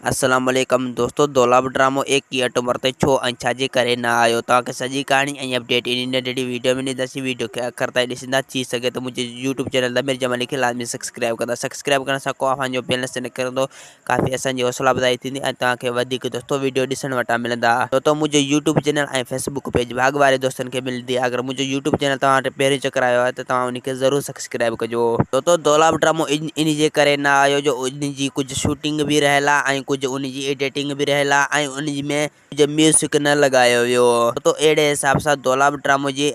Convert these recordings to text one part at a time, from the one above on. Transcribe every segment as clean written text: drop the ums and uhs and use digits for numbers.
السلام عليڪم دوستو دولاب ڊرامو ايڪيهه آڪٽوبر تي ڇو ۽ ڇا جي ڪري نه آيو توهان کي سڄي ڪهاڻي ۽ اپڊيٽ انهي ننڍڙي ويڊيو ۾ ڏينداسين ويڊيو کي آخر تائين ڏسندا ٿي سگهي ته منهنجي يوٽيوب چينل ضمير جمالي کي لازمي سبسڪرائب ڪندا سبسڪرائب ڪرڻ سان ڪو اوهان جو بيلنس نه ڪرندو ڪافي اسان جي حوصلا افزائي ٿيندي ۽ توهان کي وڌيڪ دوستو ويڊيو ڏسڻ وٽان ملندا دوستو منهنجو يوٽيوب چينل ۽ فيسبوڪ پيج ڀاڳ واري دوستن کي ملندي اگر منهنجو يوٽيوب چينل توهان وٽ پهريون چڪر آيو آهي ته توهان ان کي ضرور سبسڪرائب ڪجو. دوستو دولاب ڊرامو انهي جي ڪري نه آيو جو ان جي ڪجهه شوٽنگ به رهيل آ ۽ ڪجهه ان جي ايڊيٽنگ به رهيل آ ۽ ان ۾ ڪجهه ميوزڪ نه لڳايو ويو دوستو اهڙي حساب سان دولاب ڊرامو جي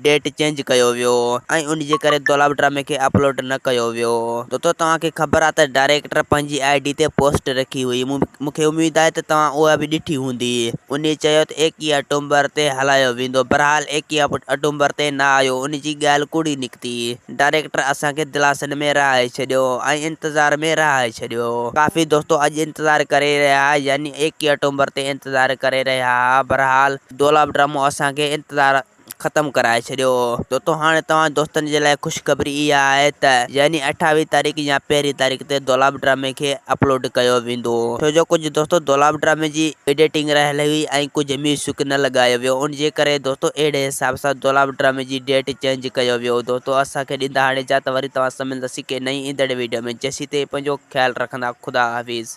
ڊيٽ چينج ڪيو ويو ۽ ان جي ڪري دولاب ڊرامي کي اپلوڊ نه ڪيو ويو. دوستو توهان کي خبر آ ته ڊائريڪٽر پنهنجي I D تي پوسٽ رکي هئي مون کي اميد آهي ته توهان اها به ڏٺي هوندي انهي چيو ته ايڪيهه آڪٽوبر تي هلايو ويندو بهرحال ايڪيهه آڪٽوبر تي نه آيو ان جي ڳالهه ڪوڙي نڪتي. ڊائريڪٽر اسان کي دلاسن ۾ رهائي ڇڏيو ۽ انتظار ۾ رهائي ڇڏيو. ڪافي دوستو اڄ انتظار ڪري رهيا ها يعني ايڪيهه آڪٽوبر تي انتظار ڪري رهيا ها بهرحال دولاب ڊرامو اسان کي انتظار ختم ڪرائي ڇڏيو. دوستو هاڻي توهان دوستن جي لاء خوشخبري اها آهي ته يعني اٺاويهه تاريخ يا پهرين تاريخ تي دولاب ڊرامي کي اپلوڊ ڪيو ويندو ڇو جو ڪجهه دوستو دولاب ڊرامي جي ايڊيٽنگ رهيل هئي ۽ ڪجهه ميوزڪ نه لڳايو ويو ان جي ڪري دوستو اهڙي حساب سان دولاب ڊرامي جي ڊيٽ چينج ڪيو ويو دوستو اسان کي ڏيندا هاڻي اجازت وري توهان سان ملنداسين ڪنهن نئين ايندڙ ويڊيو ۾ جيسين تائين پنهنجو خيال رکندا خدا حافظ.